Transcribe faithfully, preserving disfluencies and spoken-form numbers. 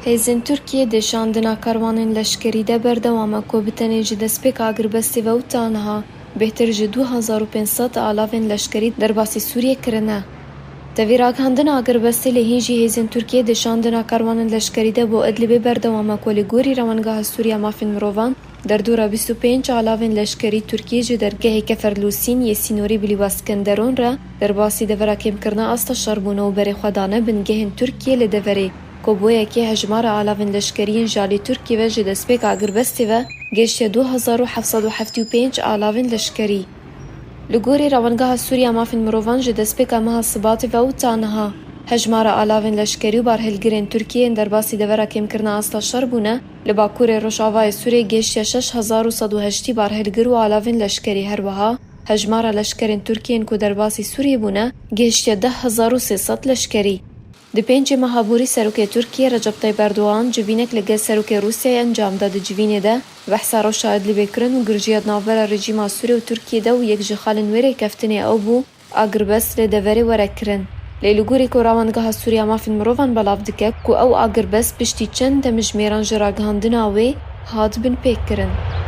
Hêzên Tirkiyê di şandina karwanên leşkerî de berdewam e ku bi tenê ji destpêka agirbestê ve û ta niha bêhtir ji du hezar û pênc sed alavên leşkerî derbasî Sûriyê kirine. Tevî ragihandina agirbestê lê hîn jî hêzên Tirkiyê di şandina karwanên leşkerî de bo Idlibê berdewam e ku li gorî Rewengeha Sûriya Mafên Mirovan derdora bîst û pênc alavên leşkerî Tirkiyê ji dergehê Keferlûsîn yê sînorî bi Lîwa Skenderon re derbasî devera kêmkirina asta şer bûne û berê xwe dane bingehên Tirkiyê li deverê ku bo yekê hejmara alavên leşkerî yên ji alî Tirkiyê ve ji destpêka agirbestê ve gihiştiye du hezar û heft sed û heftê û pênc alavên leşkerî. Li gorî Rewengeha Sûriya Mafên Mirovan ji destpêka meha Sibatê ve û ta niha hejmara alavên leşkerî û barhilgirên Tirkiyê yên derbasî devera kêmkirina asta şer bûne li Bakurê Rojavayê Sûriyê gihiştiye şeş hezar û sed û heştî barhilgir û alavên leşkerî. Her wiha hejmara leşkerên Tirkiyê yên ku derbasî Sûriyê bûne gihiştiye deh hezar û sê sed leşkerî. Di pêncê meha borî Serokê Tirkiyê Recep Tayyip Erdogan civînek li gel Serokê Rûsyayê encam da. Di civînê de behsa rewşa Idlibê kirin û girjiya di navbera rejîma Sûrê û Tirkiyê de û yek ji xalên wê rêkeftinê ew bû agirbest li deverê were kirin. Lê li gorî ku Rewengeha Sûriya Mafên Mirovan belav dike ku ew agirbest piştî çend demjimêran ji ragihandina wê hat binpêkirin.